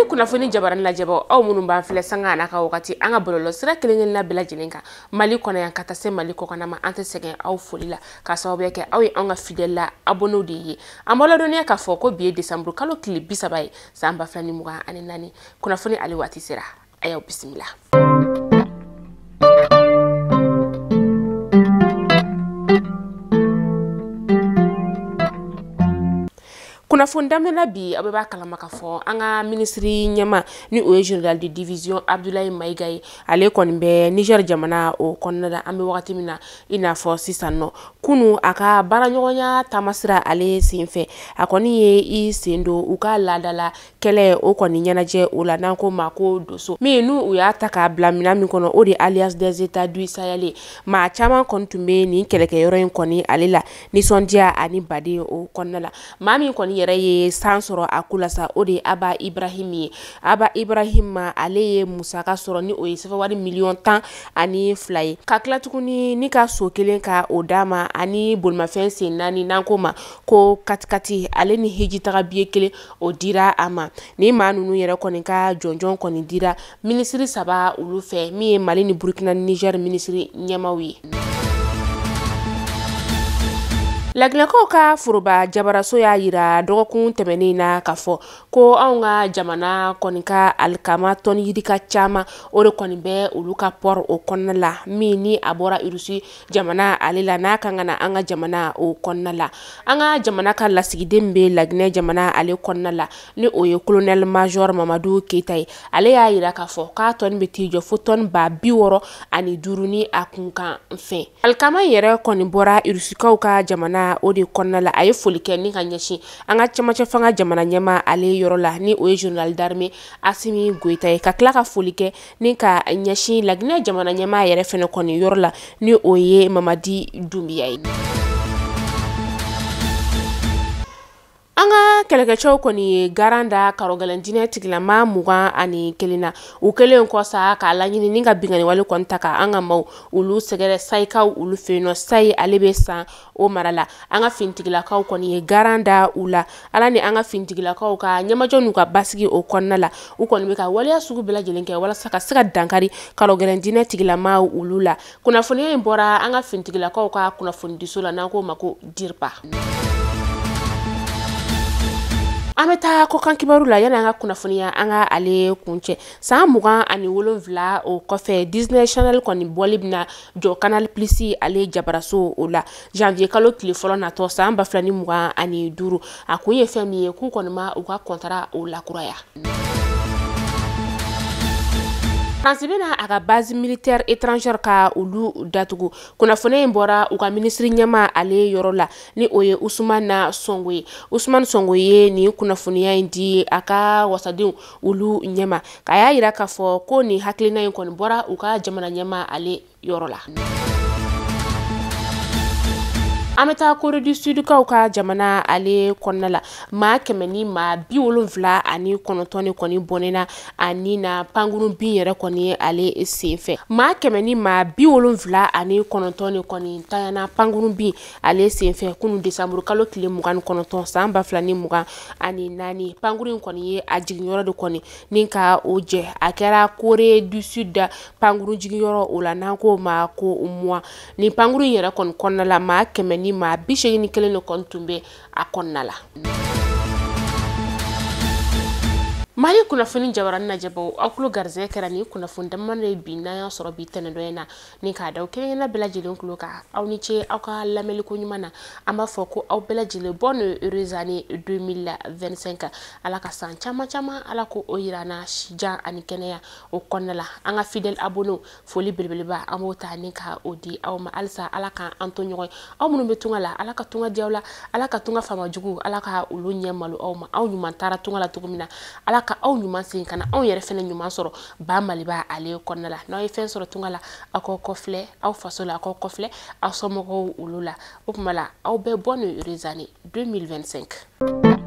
Kunnafoni jabarani lajɛbaw, aw minnu b'an filɛ sanga n'a ka wagati an ka bɔlɔlɔ sira kelen kelenna bɛɛ lajɛlen kan Mali kɔnɔ yan ka taa se Mali kɔkanna ma, an tɛ sɛgɛn aw foli la k'a sababuya kɛ aw ye anw ka fidèle la abonnéw de ye. An b'aw ladɔnniya k'a fɔ ko bi ye décembre kalo tile 30 ye san 2024. Kunnafoni ale waati sera, a y'aw bisimila. Kunnafoni daminɛ bi, aw bɛɛ b'a kalama k'a fɔ an ka minisiri ɲɛma ni o ye général de division Abdoulaye Maïga ye, ale kɔni bɛ Niger jamana o kɔnɔna la an bɛ wagati min na i n'a fɔ sisan nɔ. Kunu a ka baaraɲɔgɔnya taamasira ale senfɛ, a kɔni ye i sen don u ka laadala kɛlɛ o kɔni ɲɛnajɛ o la n'an ko ma ko doso, min n'u u y'a ta k'a bila minɛn min kɔnɔ o de Alliance des États du Sahel. Maa caman kɔni tun bɛ nin kɛlɛkɛyɔrɔ in kɔni ale la nisɔndiya ani baden o kɔnɔna la. Maa min kɔni yɛrɛ ye san sɔrɔ a ko la sa, o de ye Aba Ibrahim ye. Aba Ibrahim ale ye musaka sɔrɔ ni o ye sɛfɛwari miliyɔn 12 ye, ka tila tuguni ni ka so kelen ka o d'a ma ani bolimafɛn sen 4 n'an ko ma ko katikati, ale ni hiji taga biye kelen o dira a ma. Ni maa ninnu yɛrɛ kɔni ka jɔnjɔn kɔni dira minisiri 3 olu fɛ, min ye Mali ni Burukina ni Niger minisiri ɲɛmaw ye. Laginɛkaw ka foroba jabaraso y'a yira dɔgɔkun tɛmɛnen na k'a fɔ ko anw ka jamana kɔni ka alikama tɔni yirika caman o de kɔni bɛ olu ka port o kɔnɔna la, min ni a bɔra Irisi jamana ale la n'a kan ka na an ka jamana o kɔnɔna la. An ka jamana ka lasigiden bɛ Laginɛ jamana ale kɔnɔna la ni o ye colonel major Mamadu Keita ye, ale y'a yira k'a fɔ k'a tɔni bɛ t'i jɔ fo tɔni 65 ni a kunkan fɛn. Alikama yɛrɛ kɔni bɔra Irisikaw ka jamana o de kɔnɔna la, a ye foli kɛ ni ka ɲɛsin an ka cɛmancɛ fanga jamana ɲɛmaa ale yɔrɔ la ni o ye général d'armée Assimi Goïta ye, ka tila ka foli kɛ ni ka ɲɛsin Laginɛ jamana ɲɛmaa yɛrɛ fɛnɛ kɔni yɔrɔ la ni o ye Mamadi Doumbouya ye. An ka kɛlɛkɛcɛw kɔni ye garan da karɔgɛlɛn diinɛ tigilama 21 na, u kɛlen kɔ sa k'a laɲini ni ka binkanni wale kɔni ta ka an ka maaw olu sɛgɛrɛ sayikaw olu fɛ yen nɔ. Sayi ale bɛ san o mara la. An ka finitigilakaw kɔni ye garan da u la. Ala ni an ka finitigilakaw ka ɲɛmajɔ n'u ka basigi o kɔnɔna la, u kɔni bɛ ka waleya sugu bɛɛ lajɛlen kɛ walasa ka se ka dankari karɔgɛlɛn diinɛ tigilama olu la. Kunnafoniya in bɔra an ka finitigilakaw ka kunnafonidiso la n'an k'o ma ko DIRPA. An bɛ taa kɔkan kibaru la yanni an ka kunnafoniya an ka ale kuncɛ. San 27 o kɔfɛ, Disney Channel kɔni bɔli bɛna jɔ Canal Plus ale jabaraso o la janvier kalo tile fɔlɔ natɔ san 2025. A kun ye fɛn min ye, k'u kɔni ma u ka contrat o lakuraya. Faransi bɛna a ka base militaire étrangère ka olu datugu. Kunnafoni in bɔra u ka minisiri ɲɛmaa ale yɔrɔ la ni o ye Ousmane Sonko ye. Ousmane Sonko ye nin kunnafoniya in di a ka wasadenw olu ɲɛma, k'a y'a yira k'a fɔ ko nin hakilina in kɔni bɔra u ka jamana ɲɛmaa ale yɔrɔ la. An bɛ taa Corée du Sud kaw ka jamana ale kɔnɔna la, maa 179 de kɔni bɔnɛna a ni na pankurun bin yɛrɛ kɔni ale senfɛ. Maa 179 de kɔni tanyana pankurun bin ale senfɛ kunun décembre kalo tile 29 san 2024. Pankurun in kɔni ye a jiginyɔrɔ de kɔni ni ka o jɛ, a kɛra Corée du Sud pankurun jiginyɔrɔ o la n'an k'o ma ko Muan. Nin pankurun in yɛrɛ kɔni kɔnɔna la, maa 181 de kɔni tun bɛ a kɔnɔna la. Mali kunnafoni jabarani lajɛbaw, aw tulo garisɛgɛ kɛra nin kunnafoni damadɔ ye bi n'an y'a sɔrɔ bi tɛnɛndon in na ni k'a da aw kelen kelenna bɛɛ lajɛlen tulo kan. Aw ni ce aw ka lamɛnliko ɲuman na. An b'a fɔ ko aw bɛɛ lajɛlen bonne heureuse année 2025. Ala ka san caman caman Ala ko o yira an na sijan ani kɛnɛya o kɔnɔna la. An ka fidèle abonnéw foli belebeleba an b'o ta ni ka o di aw ma halisa. Ala k'an to ɲɔgɔn ye. Aw minnu bɛ tunga la, Ala ka tunga diya aw la, Ala ka tunga faama jugu Ala ka olu ɲɛ malo aw ma. Aw ɲuman taara tunga la cogo min na, Ala ka aw ɲuman sen ka na anw yɛrɛ fɛnɛ ɲuman sɔrɔ ba Maliba ale kɔnɔna la. N'aw ye fɛn sɔrɔ tunga la, aw k'aw kɔfilɛ aw faso la, aw k'aw kɔfilɛ aw somɔgɔw olu la. O tuma la aw bɛɛ bonne heureuse année 2025.